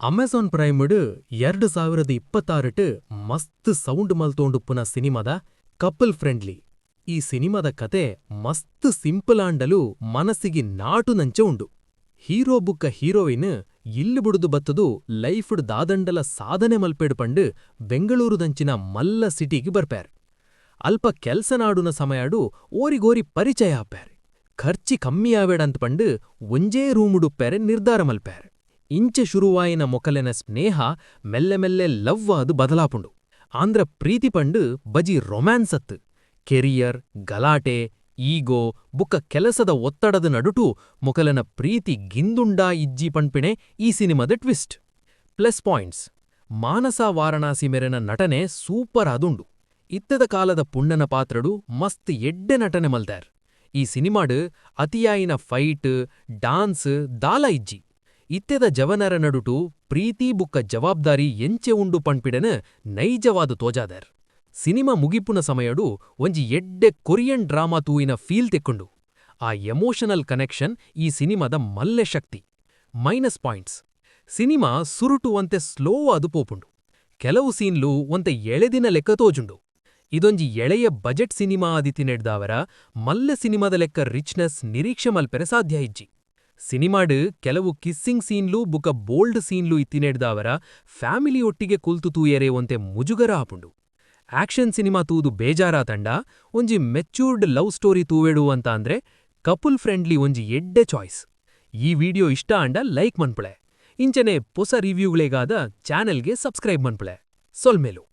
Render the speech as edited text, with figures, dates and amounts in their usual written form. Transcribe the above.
Amazon primed 2026ಟ್ ಮಸ್ತ್ sound ಮಲ್ತೋಂಡುಪ್ಪುನ ಸಿನಿಮಾದ couple friendly. ಈ ಸಿನಿಮಾದ ಕತೆ ಮಸ್ತ್ ಸಿಂಪಲ್ ಆಂಡಲೂ ಮನಸ್ಸಿಗೆ ನಾಟುನಂಚ ಉಂಡು. ಹೀರೋ ಬುಕ್ಕ ಹೀರೋಯಿನ್ ಇಲ್ಲ್ ಬುಡುದು ಬತ್ತುದು ಲೈಫ್ಡ್ ದಾದಂಡಲ ಸಾಧನೆ ಮಲ್ಪೆಡ್ ಪಂಡು ಬೆಂಗಳೂರುದಂಚಿನ ಮಲ್ಲ ಸಿಟಿಗ್ ಬರ್ಪೇರ್. ಅಲ್ಪ ಕೆಲ್ಸ ನಾಡುನ ಸಮಯಡು ಓರಿಗೋರಿ ಪರಿಚಯ ಆಪೇರ್. ಖರ್ಚಿ ಕಮ್ಮಿ ಆವೆಡಂತ್ ಪಂಡು ಒಂಜೇ ರೂಮುಡುಪ್ಪೆರೆ ನಿರ್ಧಾರ ಮಲ್ಪೇರ್. ಇಂಚ ಶುರುವಾಯಿನ ಮೊಕಲೆನ ಸ್ನೇಹ ಮೆಲ್ಲೆ ಮೆಲ್ಲೆ ಲವ್ ಆದ್ ಬದಲಾಪುಂಡು. ಆಂದ್ರ ಪ್ರೀತಿ ಪಂಡು ಬಜಿ ರೊಮ್ಯಾನ್ಸ್ ಅತ್ತ್, ಕೆರಿಯರ್, ಗಲಾಟೆ, ಈಗೋ ಬುಕ್ಕ ಕೆಲಸದ ಒತ್ತಡದ ನಡುಟು ಮೊಕಲೆನ ಪ್ರೀತಿ ಗಿಂದುಂಡಾ ಇಜ್ಜಿ ಪನ್ಪಿಣೆ ಈ ಸಿನಿಮಾದ ಟ್ವಿಸ್ಟ್. ಪ್ಲಸ್ ಪಾಯಿಂಟ್ಸ್: ಮಾನಸ ವಾರಣಾಸಿ ಮೆರೆನ ನಟನೆ ಸೂಪರ್ ಆದುಂಡು. ಇತ್ತೆದ ಕಾಲದ ಪುಣ್ಣನ ಪಾತ್ರಡು ಮಸ್ತ್ ಎಡ್ಡೆ ನಟನೆ ಮಲ್ದಾರ್. ಈ ಸಿನಿಮಾಡ್ ಅತಿಯಾಯಿನ ಫೈಟ್, ಡಾನ್ಸ್ ದಾಲ ಇಜ್ಜಿ. ಇತ್ತೆದ ಜವನರ ನಡುಟು ಪ್ರೀತಿ ಬುಕ್ಕ ಜವಾಬ್ದಾರಿ ಎಂಚೆ ಉಂಡು ಪನ್ಪಿಡನ್ ನೈಜವಾದ್ ತೋಜಾದೆರ್. ಸಿನಿಮಾ ಮುಗಿಪುನ ಸಮಯಡು ಒಂಜಿ ಎಡ್ಡೆ ಕೊರಿಯನ್ ಡ್ರಾಮಾ ತೂಯಿನ ಫೀಲ್ ತಿಕ್ಕುಂಡು. ಆ ಎಮೋಷನಲ್ ಕನೆಕ್ಷನ್ ಈ ಸಿನಿಮಾದ ಮಲ್ಲೆ ಶಕ್ತಿ. ಮೈನಸ್ ಪಾಯಿಂಟ್ಸ್: ಸಿನಿಮಾ ಸುರುಟು ಒಂತೆ ಸ್ಲೋ ಆದ್ ಪೋಪುಂಡು. ಕೆಲವು ಸೀನ್ಲು ಒಂತೆ ಎಳೆದಿನ ಲೆಕ್ಕ ತೋಜುಂಡು. ಇದೊಂಜಿ ಎಳೆಯ ಬಜೆಟ್ ಸಿನಿಮಾ ಆದಿತ್ತಿನೆಡ್ದಾವರ ಮಲ್ಲ ಸಿನಿಮಾದ ಲೆಕ್ಕ ರಿಚ್ನೆಸ್ ನಿರೀಕ್ಷೆ ಮಲ್ಪೆರೆ ಸಾಧ್ಯ ಇಜ್ಜಿ. ಸಿನಿಮಾಡ್ ಕೆಲವು ಕಿಸ್ಸಿಂಗ್ ಸೀನ್ಲು ಬುಕ ಬೋಲ್ಡ್ ಸೀನ್ಲು ಇತ್ತಿನೆಡ್ದಾವರ ಫ್ಯಾಮಿಲಿ ಒಟ್ಟಿಗೆ ಕುಲ್ತು ತೂಯೆರೆ ಒಂತೆ ಮುಜುಗರ ಆಪುಂಡು. ಆಕ್ಷನ್ ಸಿನಿಮಾ ತೂದು ಬೇಜಾರಾತಂಡ, ಒಂಜಿ ಮೆಚ್ಯೂರ್ಡ್ ಲವ್ ಸ್ಟೋರಿ ತೂವೆಡು ಅಂತ ಅಂದ್ರೆ ಕಪಲ್ ಫ್ರೆಂಡ್ಲಿ ಒಂಜಿ ಎಡ್ಡೆ ಚಾಯ್ಸ್. ಈ ವಿಡಿಯೋ ಇಷ್ಟ ಆಂಡ ಲೈಕ್ ಮನ್ಪುಳೆ. ಇಂಚನೆ ಪೊಸ ರಿವ್ಯೂಗಳೇಗಾದ ಚಾನೆಲ್ಗೆ ಸಬ್ಸ್ಕ್ರೈಬ್ ಮನ್ಪುಳೆ. ಸೊಲ್ಮೆಲು.